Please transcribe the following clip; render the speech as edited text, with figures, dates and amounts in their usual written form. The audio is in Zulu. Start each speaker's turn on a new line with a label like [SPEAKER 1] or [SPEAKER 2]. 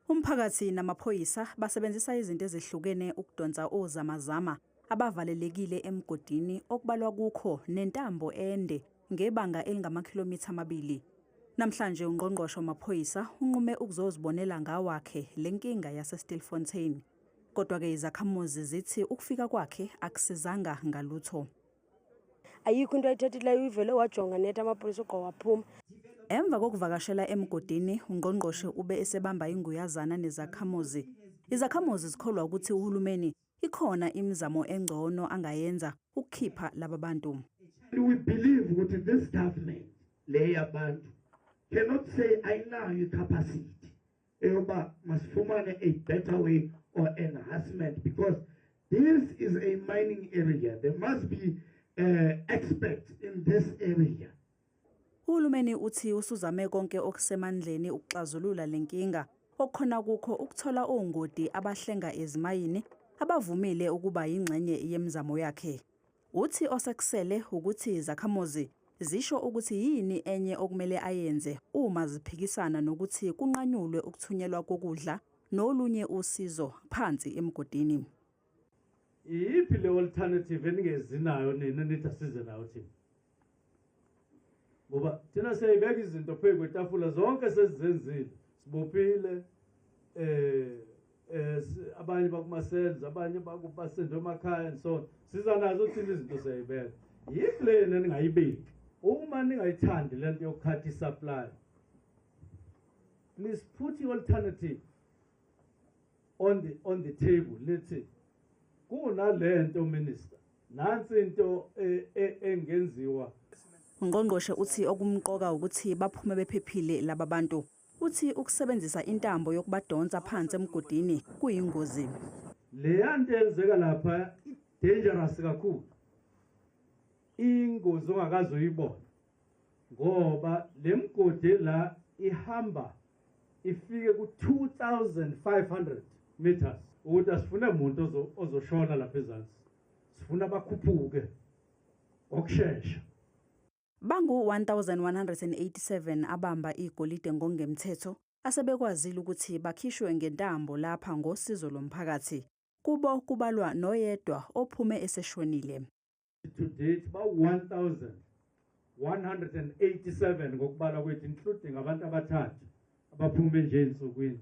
[SPEAKER 1] Umphakathi namaphoyisa basebenzisa izinto ezehlukene ukudonsa ozamazama abavalelekile emgodini, okubalwa kukho nentambo ende ngebanga elingamakhilomitha 2. Namhlanje ungqongqoshe wamaphoyisa unqume ukuzozibonela ngawakhe le nkinga yaseStilfontein. Kodwa-ke izakhamuzi zithi ukufika kwakhe akusizanga ngalutho.
[SPEAKER 2] Ayikho into ayithethileyo, ivele wajonga nethi amapolisa, ugqa waphuma.
[SPEAKER 1] Emva kokuvakashela emgodini, ungqongqoshe ube esebamba inguyazana nezakhamuzi. Izakhamuzi zikholwa ukuthi uhulumeni ikhona imizamo engcono angayenza ukukhipha laba bantu.
[SPEAKER 3] We believe ukuthi this government le yabantu cannot say ayinayo i-capacity eyoba masifumane a better way or enhancement, because this is a mining area. There must be experts in this area.
[SPEAKER 1] Uhulumeni uthi usuzame konke okusemandleni ukuxazulula lenkinga. Okukhona kukho ukuthola ongoti abahlenga ezimayini abavumile ukuba yingxenye yemizamo yakhe. Uthi osekusele ukuthi izakhamuzi zisho ukuthi yini enye okumele ayenze uma ziphikisana nokuthi kunqanyulwe ukuthunyelwa kokudla nolunye usizo phansi emgodini.
[SPEAKER 4] Iyiphi le alternative eningezinayo nina nithi asize nayo thina? Ngoba thina siyayibeka izinto phezu kwetafula zonke, sesizenzile, sibophile abanye bakuma-cells, abanye basendwe emakhaya and so on. Siza nazo thina izinto, siyayibeka. Yiphi le yena ningayibeki? Uma ningayithandi lento yoku-cut-a i-supply, please put i-alternative on the table. Lithi kunalento, minister, nansi into engenziwa.
[SPEAKER 1] Ungqongqoshe uthi okumqoka ukuthi baphume bephephile laba bantu. Uthi ukusebenzisa intambo yokubadonsa phansi emgodini kuyingozi.
[SPEAKER 4] Leya nto eyenzeka lapha i-dangerous kakhulu, ingozi ongakaze uyibone, ngoba le mgodi la ihamba ifike ku-2500 meters. Ukuthi asifune umuntu ozoshona lapha ezansi, sifuna bakhuphuke ngokushesha.
[SPEAKER 1] Bangu-1187 abamba igolide ngokungemthetho asebekwazile ukuthi bakhishwe ngentambo lapha ngosizo lomphakathi. Kubo kubalwa noyedwa ophume eseshonile.
[SPEAKER 4] To date ba-1187 ngokubala kwethu, including abantu abathathu abaphume nje ey'nsukwini.